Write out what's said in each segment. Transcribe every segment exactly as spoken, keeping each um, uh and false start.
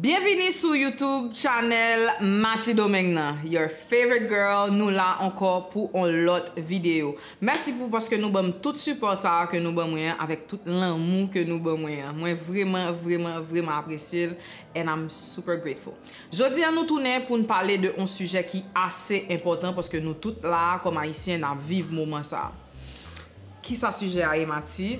Byenvini sou YouTube channel Mati Domeng nan. Your favorite girl, nou la ankò pou on lòt videyo. Mèsi pou paske nou ban m tout sipò sa a ke nou ban mwen an, avèk tout lanmou ke nou ban mwen an. Mwen vrèman, vrèman, vrèman apresye l, and I'm super grateful. Jodi a nou tounen pou n pale de on sijè ki ase enpòtan paske nou tout la a kòm Ayisyen n ap viv moman sa a. Kisa sijè a ye, Mati?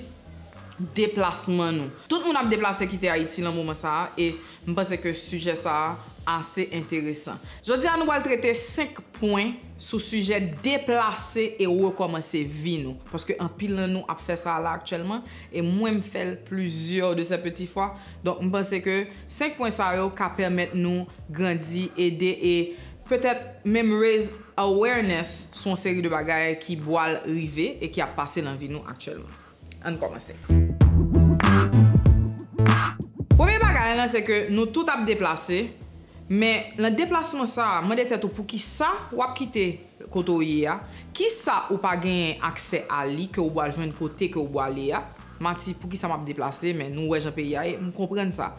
Deplasman nou. Tout moun ap deplase kite Ayiti lan moman sa a, e m panse ke sijè sa a ase enteresan. Jodi a nou pral trete senk pwen sou sijè deplase e rekòmanse vi nou, paske anpil nan nou ap fè sa la aktyèlman, e mwen m fè l plizyè de sè peti fwa. Donk m panse ke senk pwen sa yo ka pèmèt nou grandi, ede, e petèt menm raise awareness sou yon seri de bagay ki pral rive e ki ap pase nan vi nou aktyèlman. Ann kòmanse. Premye bagay lan se ke nou tout ap deplase, men lan deplasman sa a, mande tèt ou poukisa w ap kite kote w ye a, kisa ou pa genyen aksè a li ke ou pral jwenn kote ke ou pral ye a. Mati, poukisa m ap deplase, men nou wè jan peyi a ye, m konprann sa.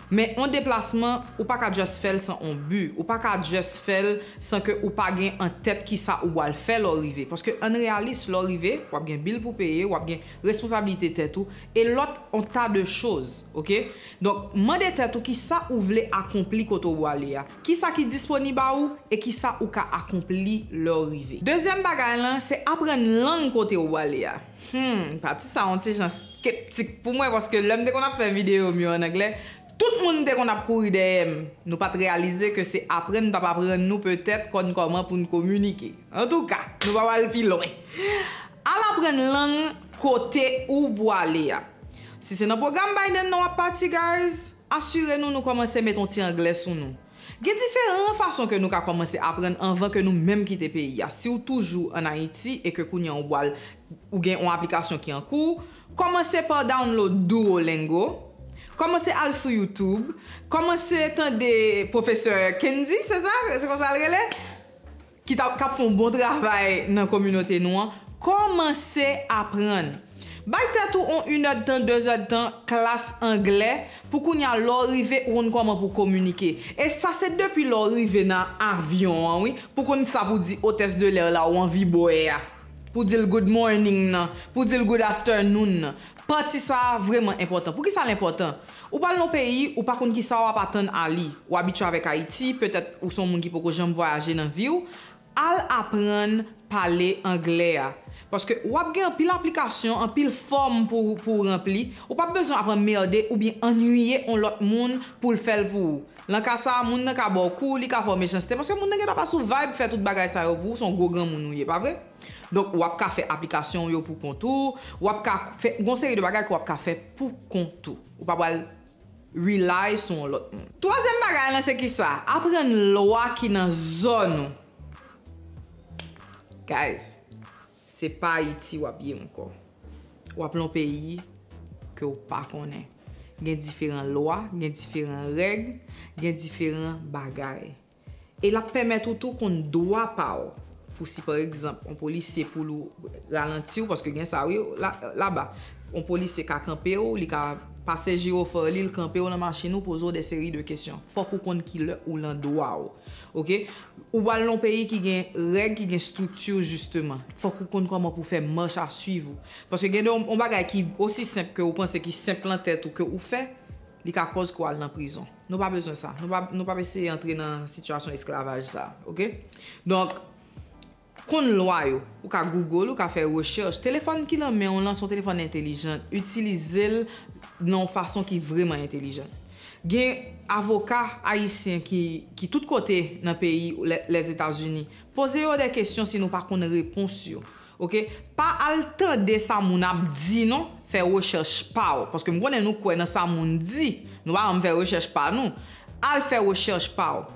Men on deplasman, ou pa ka just fè l san on bi. Ou pa ka just fè l san ke ou pa gen an tèt kisa ou pral fè lè w rive. Paske ann reyalis, lè w rive, w ap gen bil pou peye, w ap gen responsablite tèt ou, e lòt on ta de choz, oke? Donk, mande tèt ou kisa ou vle akonpli kote ou pral ye a. Kisa ki disponib a ou e kisa ou ka akonpli lè w rive. Dezyèm bagay lan, se aprann lang kote ou pral ye a. Hmm, pati sa yon ti jan skeptik pou mwen, paske lè m te konn ap fè videyo m yo ann anglè, tout moun te konn ap kouri dèyè m. Nou pa t reyalize ke se aprann t ap aprann nou petèt konn kòman pou n kominike. Antouka, nou pa pral pi lwen. Al aprann lang kote ou pwale a. Si se nan pwogram Biden nan w ap pati, guys, asire nou nou kòmanse met on ti anglè sou nou. Gen diferan fason ke nou ka kòmanse aprann anvan ke nou menm kite peyi a. Si w toujou ann Ayiti e ke kounye a w pral, ou gen yon aplikasyon ki an kou, kòmanse pa download Duolingo, kòmanse al sou YouTube, kòmanse tande pwofesè Kendy, se sa? Se konsa l rele? Ki t ap, k ap fè yon bon travay nan kominote nou an, kòmanse aprann. Bay tèt ou on inèdtan, dezèdtan klas anglè pou kounye a lè w rive ou konn kòman pou kominike. E sa se depi lè w rive nan avyon an, wi, pou konn sa pou di hôtesse de l'air la ou anvi bwè a. Pou di l good morning nan, pou di l good afternoon nan. Pati sa a vrèman enpòtan. Poukisa l enpòtan? Ou pral nan yon peyi, ou pa konn kisa w ap atann a li. Ou abitye avèk Ayiti, petèt ou se yon moun ki poko janm vwayaje nan vi w. Al aprann pale anglè a. Paske w ap gen anpil aplikasyon, anpil fòm pou, pou w ranpli. Ou p ap bezwen ap anmède oubyen annuiye on lòt moun pou l fè l pou ou. Lan ka sa a, moun nan ka ba w kou, li ka fè w mechanste, paske moun nan gentan pa sou vibe fè tout bagay sa yo pou ou, se yon gwo granmoun ou ye, pa vre? Donk, w ap ka fè aplikasyon w yo pou kont ou, w ap ka fè, gon seri de bagay ke w ap ka fè pou kont ou. Ou pa pral rely sou yon lòt moun. Twazyèm bagay lan, se kisa? Aprann lwa ki nan zòn ou. Guys, se pa Ayiti w ap ye ankò. W ap lan yon peyi ke w pa konnen. Gen diferan lwa, gen diferan règ, gen diferan bagay. E l ap pèmèt ou tou konn dwa pa w. Pou si, pa egzanp, yon polisye pou l ralanti w, paske gen sa, wi, la, laba. Yon polisye ka kanpe w, li ka pase jiwofò li, l kanpe w lan machin ou, poze w de seri de kesyon. Fòk ou konn kilè ou lan dwa w. Oke? Ou pral lan yon peyi ki gen règ, ki gen estrikti, jisteman. Fòk ou konn kòman pou fè mach a swiv ou. Paske gen de yon, yon bagay ki osi senp ke ou panse ki senp lan tèt ou ke ou fè, li ka kòz ke w al nan prizon. Nou pa bezwen sa. Nou pa, nou pa eseye antre nan sitiyasyon esklavaj sa, oke? Donk, konn lwa yo. Ou ka Google, ou ka fè rechèch. Telefòn ki lan men w lan se yon telefòn entelijan. Itilize l nan yon fason ki vrèman entelijan. Gen avoka ayisyen ki, ki tout kote nan peyi Lè-, Lèzetazini. Poze yo de kesyon si nou pa konn repons yo. Oke? Pa al tande sa moun ap di non, fè rechèch pa w. Paske m konnen nou kwè nan sa moun di, nou pa janm fè rechèch pa nou. Al fè rechèch pa w.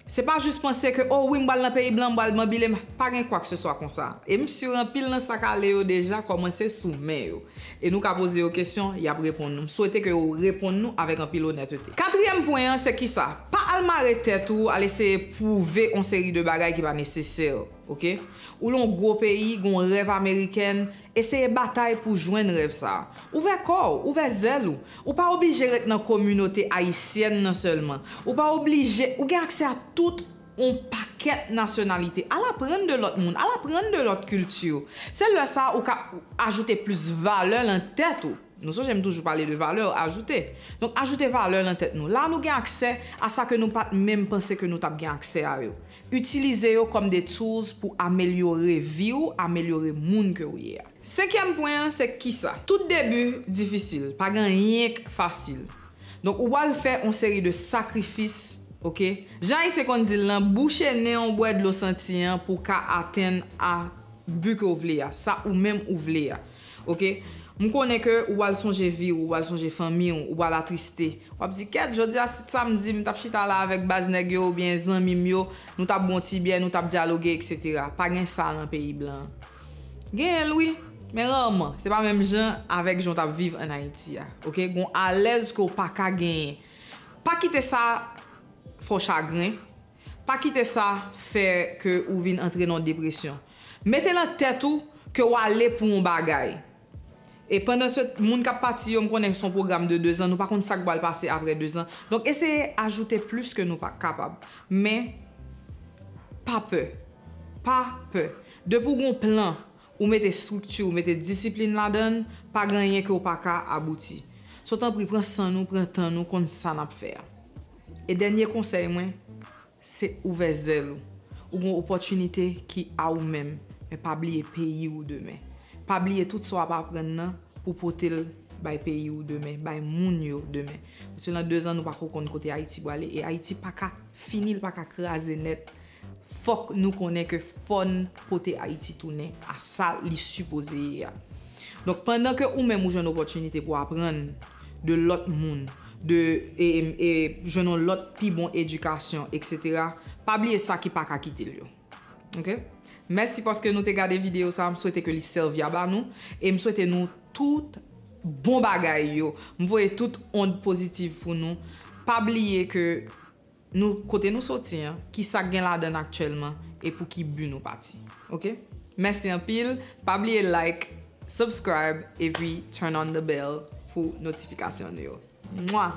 Se pa jis panse ke, o wi, m pral nan peyi blan, m pral banbile, m pa gen kwakseswa konsa. E m si anpil nan sa k ale yo deja kòmanse sou men yo. E nou ka poze yo kesyon, y ap reponn nou. M swete ke yo reponn nou avèk anpil onètete. Katriyèm pwen an, se kisa? Pa Al mare tèt ou, al eseye pwouve yon seri de bagay ki pa nesesè, oke? Ou nan yon gwo peyi, gen yon rèv amerikèn, eseye batay pou jwenn rèv sa a. Ouvè kò w, ouvè zèl ou. Ou pa oblije ret nan kominote ayisyèn nan sèlman. Ou pa oblije, ou gen aksè a tout yon pakèt nasyonalite. Al aprann de lòt moun, al aprann de lòt kilti. Se lè sa a ou ka ajoute plis valè nan tèt ou. Nou sonje m toujou pale de valè ajoute. Donk, ajoute valè nan tèt nou. La, nou gen aksè a sa ke nou pa t menm panse ke nou t ap gen aksè a yo. Itilize yo kòm de tools pou amelyore vi w, amelyore moun ke w ye a. Senkyèm pwen an, se kisa? Tout debi difisil, pa gen anyen k fasil. Donk, ou pral fè yon seri de sakrifis, oke? Jan Ayisyen konn di l lan, bouche nen w, bwè dlo santi an pou w ka atenn a bi ke w vle a, sa ou menm ou vle a. Oke? M konnen ke ou pral sonje vi w, ou pral sonje fanmi w, ou pral atriste. W ap di, kèt, jodi a se samdi, m t ap chita la avèk baz nèg yo oubyen zanmi m yo, nou t ap bwè yon ti byè, nou t ap dyaloge, etsetera. Pa gen sa nan peyi blan an. Genyen l wi, men raman. Se pa menm jan avèk jan w t ap viv ann Ayiti a. Oke? Gen yon alèz ke w pa ka genyen. Pa kite sa fè w chagren. Pa kite sa fè ke ou vin antre nan yon depresyon. Mete nan tèt ou ke w ale pou yon bagay. E pandan se moun k ap pati yo, m konnen se yon pwogram de dezan, nou pa konn sa k pral pase apre dezan. Donk, eseye ajoute plis ke nou pa kapab. Men, pa pè. Pa pè. Depi w gen yon plan, ou mete estrikti, ou mete disiplin ladan l, pa gen anyen ke w pa ka abouti. So, tanpri, pran san nou, pran tan nou, konn sa n ap fè a. E dènye konsèy mwen, se ouvè zèl ou. Ou gen yon opòtinite ki a ou menm, men pa bliye peyi w demen. Pa bliye tout sa w ap aprann nan pou pote l bay peyi w demen, bay moun yo demen. Paske nan dezan, nou pako konn kote Ayiti prale, e Ayiti pa ka fini, l pa ka kraze nèt. Fòk nou konnen ke fò n pote Ayiti tounen a sa li sipoze ye a. Donk, pandan ke ou menm ou jwenn opòtinite pou aprann de lòt moun, de, e, e, e jwenn yon lòt pi bon edikasyon, etsetera, pa bliye sa ki pa ka kite l yo. Oke? Mèsi paske nou te gade videyo sa a. M swete ke li sèvi a ba nou. E m swete nou tout bon bagay yo. M voye tout ond pozitiv pou nou. Pa bliye ke nou, kote nou soti an, ki sa k gen ladan l aktyèlman, e pou ki bi nou pati. Oke? Mèsi anpil. Pa bliye like, subscribe, epi turn on the bell pou notifikasyon nou yo. Mwa!